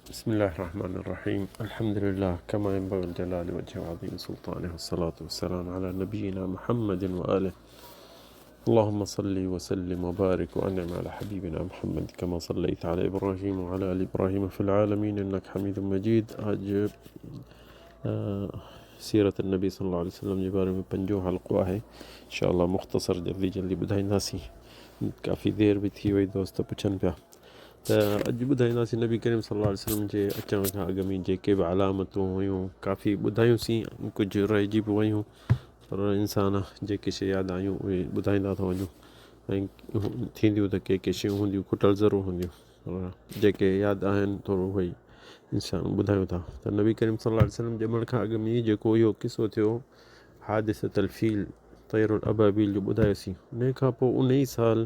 بسم الله الرحمن الرحيم الحمد لله كما ينبغي الجلال وجه عظيم سلطانه والصلاة والسلام على نبينا محمد وآله اللهم صل وسلم وبارك وأنعم على حبيبنا محمد كما صليت على إبراهيم وعلى آل إبراهيم في العالمين إنك حميد مجيد. اڄ سيرت النبي صلي الله عليه وسلم جي باري ۾ پنجون حلقو آهي. انشاء الله مختصر جلدي جلدي ٻڌائينداسين. ڪافي دير به ٿي وئي، دوست پڇن پيا ته اڄ ٻڌائينداسين نبي ڪريم صلي الله عليه وسلم جي اچڻ کان اڳ ۾ جيڪي به علامتون هيون، ڪافي ٻڌايون سين، ڪجهه رهجي به ويون، پر انسان جيڪي شي ياد آيون اهي ٻڌائيندا ٿا وڃون ۽ ٿينديون ته ڪي ڪي شيون هونديون کٽل ضرور هونديون، پر جيڪي ياد آهن ٿورو اهي انسان ٻڌايون ٿا ته نبي ڪريم صلي الله عليه وسلم ڄمڻ کان اڳ ۾ جيڪو اهو قصو ٿيو حادثة الفيل طير الابابيل جو ٻڌايوسين. انهي کان پوء انهي ئي سال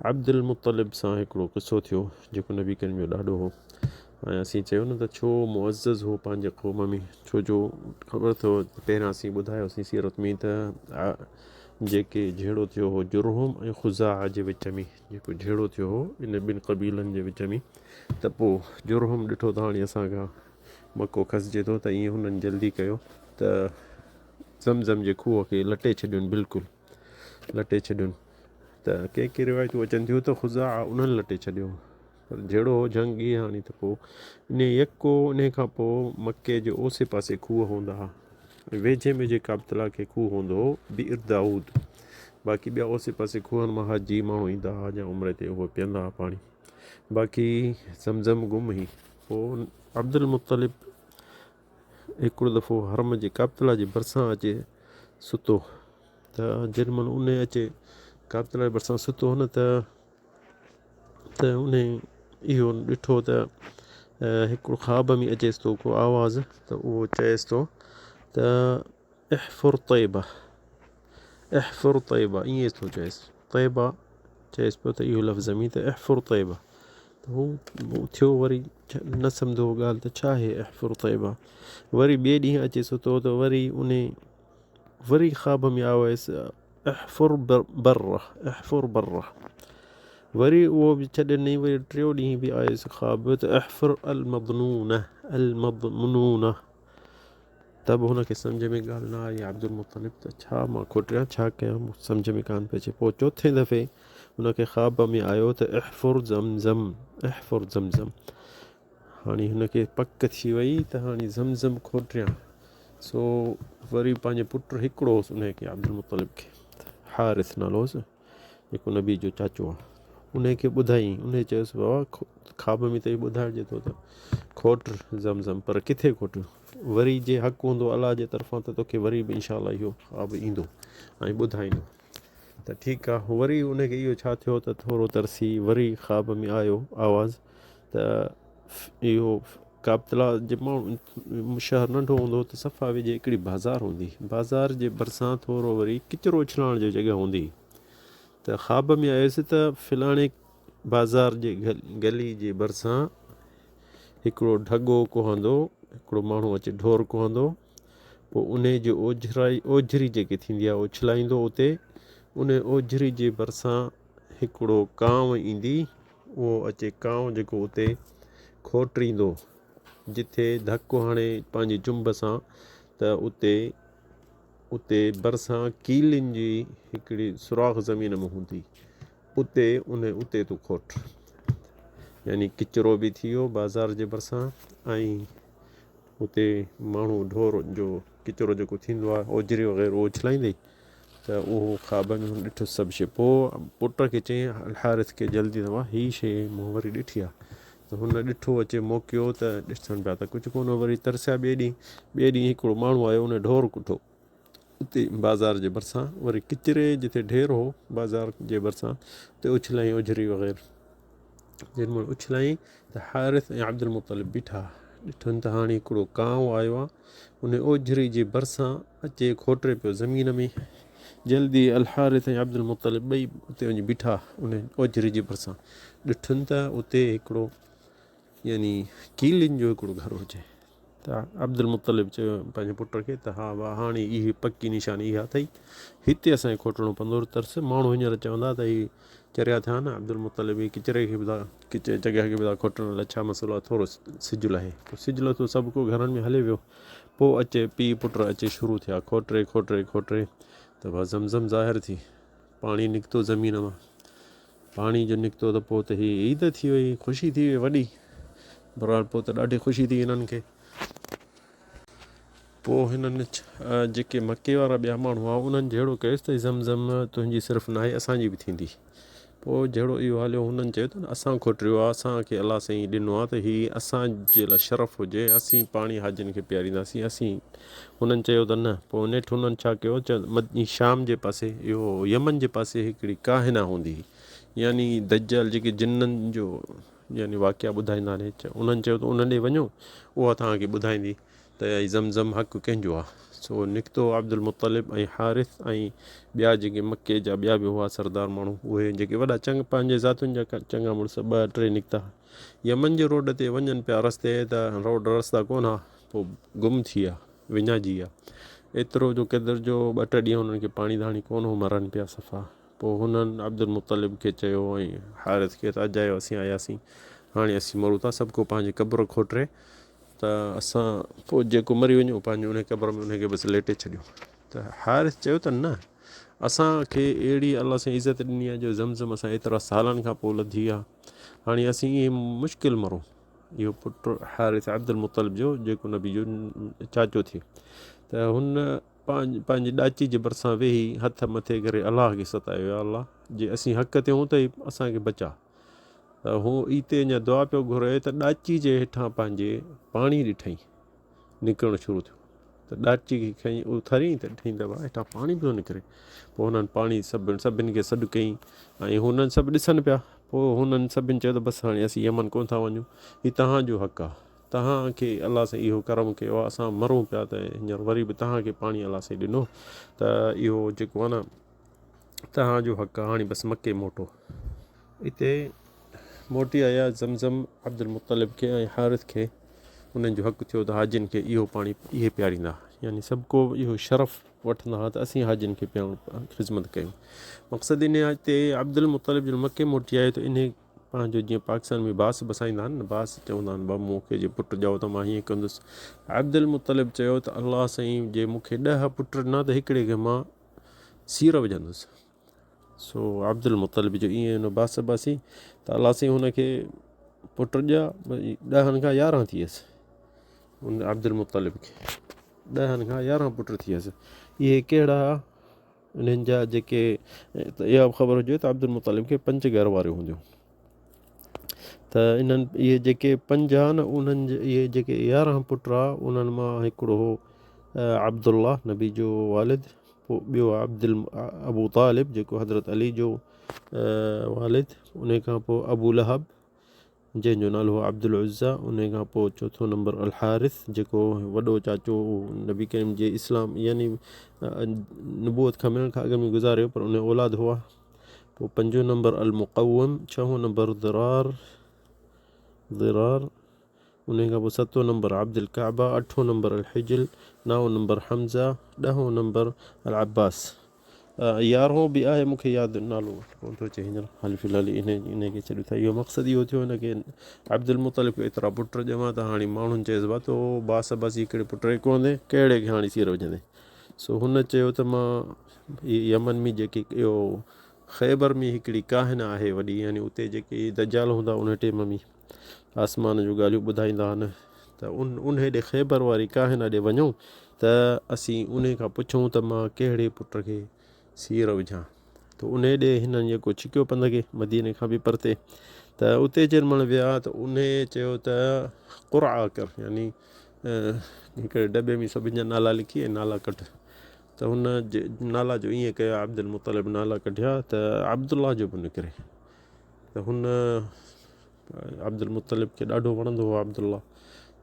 عبدالمطلب سان هڪڙو قصو ٿيو جيڪو نبي ڪريم جو ڏاڏو هو ۽ اسين چيو نه ته ڇو معزز هو پنهنجي قوم ۾، ڇو جو خبر اٿو پهريان اسين ٻڌايوسين سيرت ۾ ته جيڪي جهيڙو ٿيو هو جرهم ۽ خزاعه جي وچ ۾ جيڪو جهيڙو ٿيو هو ان ٻن قبيلن جي وچ ۾ ته پوء جرهم ڏٺو ته هاڻي اسان کان مڪو کسجي ٿو ته ائين هنن جلدي ڪيو ته زمزم جي کوهه کي لٽي ڇڏيون، بلڪل لٽي ڇڏيون. ته ڪي ڪي روايتون اچن ٿيون ته خزاعه انهن لٽي ڇڏيو، پر جهڙو هو جنگ ئي هاڻي ته پوء انهي يڪو انهي کان پوء مڪي جي اوسي پاسي کوهه هوندا ها ۽ ويجهي ۾ جي ڪعبة الله کي کوهه هوندو هو بئر دائود، باقي ٻيا اوسي پاسي کوهن مان حاجي ماڻهو ايندا ها يا عمري تي اهي پيئندا ها پاڻي، باقي زمزم گم هئي. پوء عبدالمطلب هڪڙو دفعو حرم جي ڪعبة الله جي ڀرسان اچي ستو ته جيڏي مهل انهي اچي ڪعبة الله جي ڀرسان ستو هو نه ته ته انهي اهو ڏٺو ته هڪڙو خواب ۾ اچيس ٿو ڪو آواز ته اهو چئيس ٿو ته احفر طيبه، احفر طيبه ائين ٿو چئيس، طيبه چئيس پيو ته اهو لفظ ۾ ته احفر طيبه ته هو اٿيو وري نه سمجهو ڳالهه ته ڇا آهي احفر طيبه. وري ٻئي ڏينهن اچي ستو ته وري ان وري خواب ۾ آيو هيس احفر بره، احفر بره. وري اهو به ڇڏي ڏنائين. وري ٽيون ڏينهن به آيس خواب ته احفر المضنونه، المضمنونه. ته به هن کي سمجهه ۾ ڳالهه نه آئي. عبدالمطلب ته ڇا مان کوٽيان ڇا ڪيان مون سمجهه ۾ ڪانه پئي اچي. پوء چوٿين دفعي هن کي خواب ۾ آيو ته احفر زمزم، احفر زمزم. هاڻي هن کي پڪ ٿي وئي ته هاڻي زمزم کوٽيان. سو وري پنهنجي پٽ هڪڙو هوس ان کي عبدالمطلب کي حارث نالو هوس جيڪو نبي جو چاچو آ، انهي کي ٻڌائين. انهي چيس بابا خواب ۾ ته اهو ٻڌائجي ٿو ته کوٽ زمزم، پر ڪٿي کوٽيون؟ وري جي حق هوندو الله جي طرفان ته توکي وري به انشاء الله اهو خواب ايندو ۽ ٻڌائيندو. ته ٺيڪ آ. وري انهي کي اهو ڇا ٿيو ته ٿورو ترسي وري خواب ۾ آيو آواز ته اهو ڪعبة الله جي ماڻهو شهر ننڍو هوندو هو ته صفا ويجهي هڪڙي بازار هوندي، بازار جي ڀرسان ٿورو وري ڪچرو اڇلائڻ جو جڳهه هوندي. ته خواب ۾ آيس ته فلاڻي بازار جي گلي جي ڀرسان هڪڙو ڍڳو ڪهندو، هڪڙو ماڻهو اچي ڍور ڪهندو، پوء انهي جي اوجهرائي اوجهري جيڪي ٿيندي آهي اڇلائيندو اتي، انهي اوجهري جي ڀرسان هڪڙو ڪانء ايندي، اهو اچي ڪانء جيڪو اتي کوٽريندو، جٿي ڌڪ هڻي پنهنجي چنب سان ته اتي اتي ڀرسان ڪيلين جي هڪڙي سوراخ زمين ۾ هوندي، اتي ان اتي تون کوٽ. يعني ڪچرو به ٿي ويو بازار جي ڀرسان ۽ اتي ماڻهو ڍور جو ڪچرو جيڪو ٿيندو آهي اوجري وغيره اهو اڇلائيندي. ته اهو خواب ۾ هن ڏٺو سڀ شيء. پوء پٽ کي چيائين الحارث کي جلدي ته هي شيء مون وري ڏٺي آهي. ته هن ڏٺو اچي موقعو ته ڏسن پيا ته ڪجهه ڪونه. وري ترسيا ٻئي ڏينهن. ٻئي ڏينهن هڪڙو ماڻهو آيو ان ڍور ڪٺو اتي بازار جي ڀرسان، وري ڪچري جتي ڍير هو بازار جي ڀرسان اتي اڇلائين اجري وغيره. جنهن مهل اڇلائين ته حارث ۽ عبدالمطلب بيٺا ڏٺن ته هاڻي هڪڙو ڪانء آيو آهي ان اوجهري جي ڀرسان اچي کوٽري پيو زمين ۾. جلدي الحارث ۽ عبدالمطلب ٻئي اتي وڃي بيٺا ان اوجهري جي ڀرسان. ڏٺن ته اتي هڪڙو يعني ڪيلين جو هڪڙو گهر هجي. ته عبدالمطلب چيو پنهنجي پٽ کي ته ها ڀاء هاڻي اهي پڪي نشاني اها اٿئي، هتي اسان کي کوٽڻو پوندو، ترس ماڻهو هينئر چوندا ته هي چريا ٿيا آهن، عبدالمطلب هي ڪچري کي به ٿا ڪچي جڳهه کي به ٿا کوٽڻ لاء ڇا مسئلو آهي ٿورو سج لهي، پوء سج لٿو سڀ ڪو گهرن ۾ هلي ويو، پوء اچي پيء پٽ اچي شروع ٿيا کوٽري کوٽري کوٽري ته ڀاء زمزم ظاهر ٿي، پاڻي نڪتو زمين مان، پاڻي جو نڪتو ته پوء ته هي عيد ٿي وئي، خوشي ٿي وئي وڏي. بهرحال پوء ته ڏاڍي خوشي ٿي هنن کي. پوء هنن جيڪي مڪي وارا ٻيا ماڻهو هئا انهن جهيڙو ڪيس ته زم زم تنهنجي صرف ناهي اسان جي به ٿيندي. پوء جهيڙو اهو هليو هنن چيو ته اسان کوٽريو آهي اسان کي الله سائين ڏنو آهي ته هي اسان جي لاء شرف هجي اسين پاڻي حاجين کي پيارينداسين اسين هنن چيو ته نه. پوء نيٺ هنن ڇا ڪيو ته شام جي پاسي اهو يمن جي پاسي هڪڙي ڪاهنه هوندي هئي يعني دجال جيڪي جنن جو يعني واقعا ٻڌائيندا آهن انهن چيو ته ان ڏي وڃو اها توهان کي ٻڌائيندي ته هي زمزم حق ڪنهن جو آهي سو نڪتو عبدالمطلب ۽ حارث ۽ ٻيا جيڪي مڪي جا ٻيا به هئا سردار ماڻهو اهي جيڪي وڏا چڱ پنهنجي ذاتين جا چڱا مڙس ٻه ٽي نڪتا يمن جي روڊ تي وڃن پيا رستي ته روڊ رستا ڪونه ها پوء گم ٿي ويا، وڃائجي ويا. ايترو جو قدر جو ٻه ٽي ڏينهن هنن کي پاڻي ڌاڻي ڪونه هو، مرن پيا صفا. پوء هنن عبدالمطلب کي چيو ۽ حارث کي ته اجايو اسين آياسين، هاڻي اسين مرون ٿا، سڀڪو پنهنجي قبر کوٽري ته اسان پوء جيڪو مري وڃي اهو پنهنجي انهي قبر ۾ انهي کي بس ليٽي ڇڏيون. ته حارث چيو ته نه، اسان کي اهڙي الله سائين عزت ڏني آهي جو زمزم اسان ايترا سالن کان پوء لڌي آهي، هاڻي اسين ائين مشڪل مرون. اهو پٽ حارث عبدالمطلب جو جيڪو نبي جو چاچو ٿئي ته هن پنهنجي ڏاچي جي ڀرسان ويهي هٿ مٿي ڪري الله کي ستايو يا الله جي اسين حق تي هون ته اسان کي بچا ته هو اتي اڃا دعا پيو گهري ته ڏاچي جي هيٺان پنهنجي پاڻي ڏٺائين نڪرڻ شروع ٿيو ته ڏاچي کي کڻي اٿاريائين ته ڏٺائين ته هيٺان پاڻي پيو نڪري. پوء هنن پاڻي سڀ سڀن کي سڏ ڪيائين ۽ هنن سڀ ڏسن پيا. پوء هنن سڀن چيو ته بس هاڻي اسين يمن ڪونه ٿا وڃون. هي توهان جو حق آهي. توهان کي الله سائين اهو ڪرم ڪيو آهي. اسان مرون پيا ته هينئر وري به توهان کي پاڻي الله سائين ڏنو ته اهو جيڪو آهي نه توهان جو حق آهي. هاڻي بس مڪي موٽو. اتي موٽي آيا زمزم عبدالمطلب کي ۽ حارث کي انهن جو حق ٿيو ته حاجين کي اهو پاڻي اهي پياريندا يعني سڀ ڪو اهو شرف وٺندا ها ته اسين حاجين کي پيارڻ خدمت ڪيون مقصد ان تي عبدالمطلب جن مڪي موٽي آيو ته انهي پنهنجو جيئن پاڪستان ۾ باس بسائيندا آهن نه باس چوندا آهن با مون کي جي پٽ ڄائو ته مان هيئن ڪندس عبدالمطلب چيو ته الله سائين جي مون کي ڏهه پٽ ڏنا ته هڪڙي کي مان سير وجهندس سو عبدالمطلب جو ائين هن باس باسي ته الله سائين هن کي پٽ ڏيا ڏهن کان يارهن ٿي ويس ان عبدالمطلب کي ڏهن کان يارهن پٽ ٿي ويس اهي ڪهڙا انهن جا جيڪي اها به خبر هجي ته عبدالمطلب کي پنج گهر واريون هونديون ته انهن اهي جيڪي پنج ها نه انهن اهي جيڪي يارهن پٽ ها انهن مان هڪڙو هو عبدالله نبي جو والد پوء ٻيو عبد ابو طالب جيڪو حضرت علي جو والد ان کان پوء ابو لهب جنهن جو نالو هو عبد العزيٰ ان کان پوء چوٿون نمبر الحارث جيڪو وڏو چاچو نبي ڪريم جي اسلام يعني نبوت کان ملڻ کان اڳ ۾ گذاريو پر ان اولاد هئا پوء پنجون نمبر المقوم، ڇهون نمبر ضرار، ضرار، انهي کان پوء ستون نمبر عبد الڪعبه، اٺون نمبر الحجل، نائون نمبر حمزه، ڏهون نمبر العباس. يارهون به آهي مون کي ياد نالو ڪونه ٿو اچي هينئر حال في الحال انهي انهي کي ڇڏيون ٿا اهو مقصد اهو ٿيو هن کي عبدالمطلب کي ايترا پٽ ڄما ته هاڻي ماڻهن چيس با تو باس باسي هڪڙي پٽ کي ڪوندي ڪهڙي کي هاڻي سير وجهندي سو هن چيو ته مان يمن ۾ جيڪي اهو خيبر ۾ هڪڙي ڪاهن آهي وڏي يعني اتي جيڪي دجال هوندا ان ٽيم ۾ آسمان جون ڳالهيون ٻڌائيندا آهن ته ان انهي ڏي خيبر واري ڪاهن ڏي وڃون ته اسين انهي کان پڇون ته مان ڪهڙي پٽ کي سير وجهان ته انهي ڏي هنن جيڪو ڇڪيو پنڌ کي مديني کان به پرتي ته اتي جنهن مهل ويا ته انهي چيو ته قرعه ڪر يعني هڪڙي ڊٻي ۾ سڀن جا نالا لکي ۽ نالا ڪڍ ته هن نالا جو ائين ڪيو عبدالمطلب نالا ڪڍيا ته عبدالله جو به نڪري ته هن عبدالمطلب کي ڏاڍو وڻندو هو عبدالله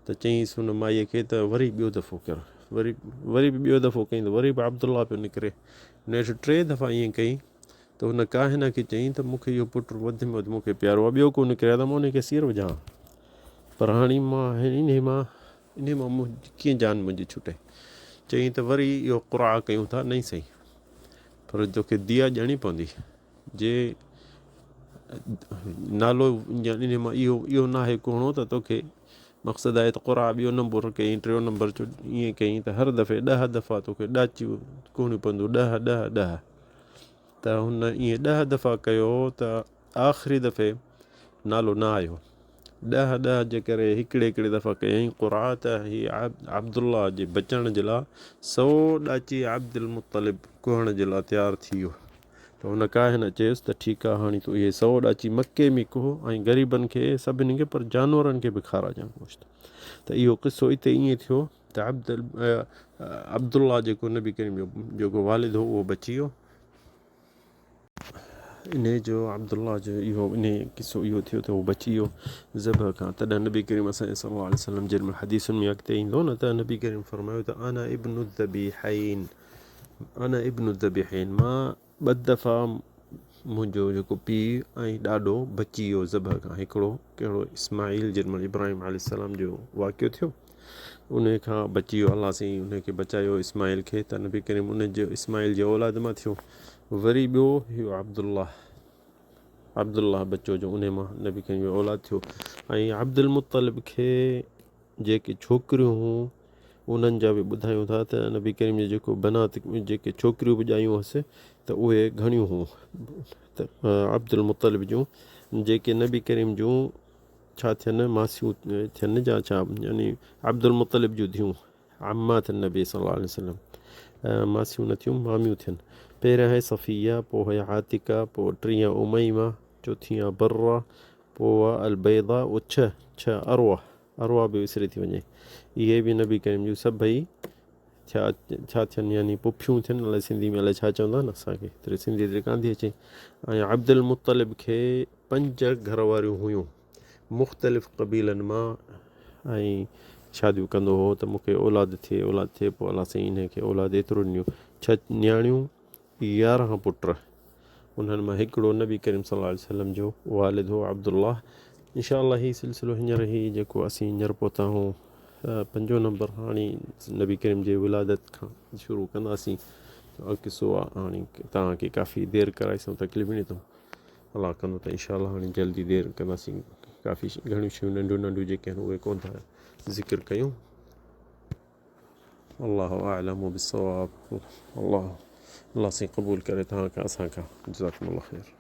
ته چيائينس هن مائيء کي ته وري ٻيو دفعو ڪر وري وري به ٻيو دفعو ڪيائين ته وري به عبدالله پيو نڪري نيٺ ٽي دفعا ائين ڪيائين ته هن ڪاهن کي چيائين ته مون کي اهو پٽ وڌ ۾ وڌ مون کي پيارو آهي ٻيو ڪو نڪري ها ته مان ان کي سير وجهان پر هاڻي مان انهي مان انهي مان منهنجي ڪيئن جان منهنجي ڇٽي؟ چيائين ته وري اهو قرعه ڪيون ٿا نئين سهي پر توکي ديا ڏيڻي پوندي جي نالو انهي مان اهو اهو ناهي ڪهڻو ته توکي مقصد آهي ته قرعه ٻيو نمبر ڪيائين ٽيون نمبر ائين ڪيائين ته هر دفعي ڏهه دفعا توکي ڏاچيون ڪهڻيون پونديون ڏهه ڏهه ڏهه ته هن ائين ڏهه دفعا ڪيو ته آخري دفعي نالو نه آيو. ڏهه ڏهه جي ڪري هڪڙي هڪڙي دفعا ڪيائين قرعه ته هي عبدالله جي بچڻ جي لاء سو ڏاچي عبدالمطلب ڪهڻ جي لاء تيار ٿي ويو ته هن ڪاهن چيس ته ٺيڪ آ هاڻي تون اهي سو ڏاچي مڪي ۾ ڪهه ۽ غريبن کي سڀني کي پر جانورن کي به کاراجان گوشت ته اهو قصو اتي ائين ٿيو ته عبد عبدالله جيڪو نبي ڪريم جو جيڪو والد هو اهو بچي ويو. انهيء جو عبدالله جو اهو انهيء قصو اهو ٿيو ته هو بچي ويو ذبح کان تڏهن نبي ڪريم اسان صلي الله عليه وسلم جن حديثن ۾ اڳتي ايندو نه ته نبي ڪريم فرمايو ته انا ابن الذبيحين انا ابن الذبيحين مان ٻه دفعا منهنجو جيڪو پيء ۽ ڏاڏو بچي ويو ذبح کان هڪڙو ڪهڙو اسماعيل جن مهل ابراهيم عليه السلام جو واقعو ٿيو ان کان بچي ويو الله سائين ان کي بچايو اسماعيل کي ته نبي ڪريم ان جو اسماعيل جي اولاد مان ٿيو وري ٻيو هيو عبدالله عبدالله بچو جو ان مان نبي ڪريم جو اولاد ٿيو ۽ عبدالمطلب کي جيڪي ڇوڪريون هيون انهن جا به ٻڌايون ٿا ته نبي ڪريم جي جيڪو بنات جيڪي ڇوڪريون به ڄايون هئس ته اهي گهڻيون هيون ته عبدالمطلب جون جيڪي نبي ڪريم جون ڇا ٿين ماسيون ٿين جا ڇا يعني عبدالمطلب جون ڌيون عمات النبي صلي الله عليه وسلم ماسيون نه ٿيون ماميون ٿين پهريان آهي صفيه پوء آهي عاتڪه پوء ٽين اميمه چوٿين آهي بره پوء آهي البيضه اهو ڇهه ڇهه اروه اروا به وسري ٿي وڃي. اهي به نبي ڪريم جون سڀئي ڇا ڇا ٿين يعني پڦيون ٿين الائي سنڌي ۾ الائي ڇا چوندا آهن اسان کي ايتري سنڌي ايتري ڪانه ٿي اچي ۽ عبدالمطلب کي پنج گهر واريون هيون مختلف قبيلن مان ۽ شاديون ڪندو هو ته مون کي اولاد ٿئي اولاد ٿئي پوء الله سائين انهن کي اولاد ايترو ڏنو ڇهه نياڻيون 11 پٽ، انهن مان هڪڙو نبي ڪريم صلي الله عليه وسلم جو والد هو عبدالله. ان شاء الله هي سلسلو هينئر هي جيڪو اسين هينئر پهتا آهيون پنجون نمبر هاڻي نبي ڪريم جي ولادت کان شروع ڪنداسين ته قصو آ هاڻي توهان کي ڪافي دير ڪرائيسون تڪليف ڏني اٿئون الله ڪندو ته ان شاء الله هاڻي جلدي دير ڪنداسين ڪافي گهڻيون شيون ننڍيون ننڍيون جيڪي آهن اهي ڪونه ٿا ذڪر ڪيون. الله اعلم بالصواب الله الله سين قبول ڪري توهان کان اسان کان جزاڪم الله خير.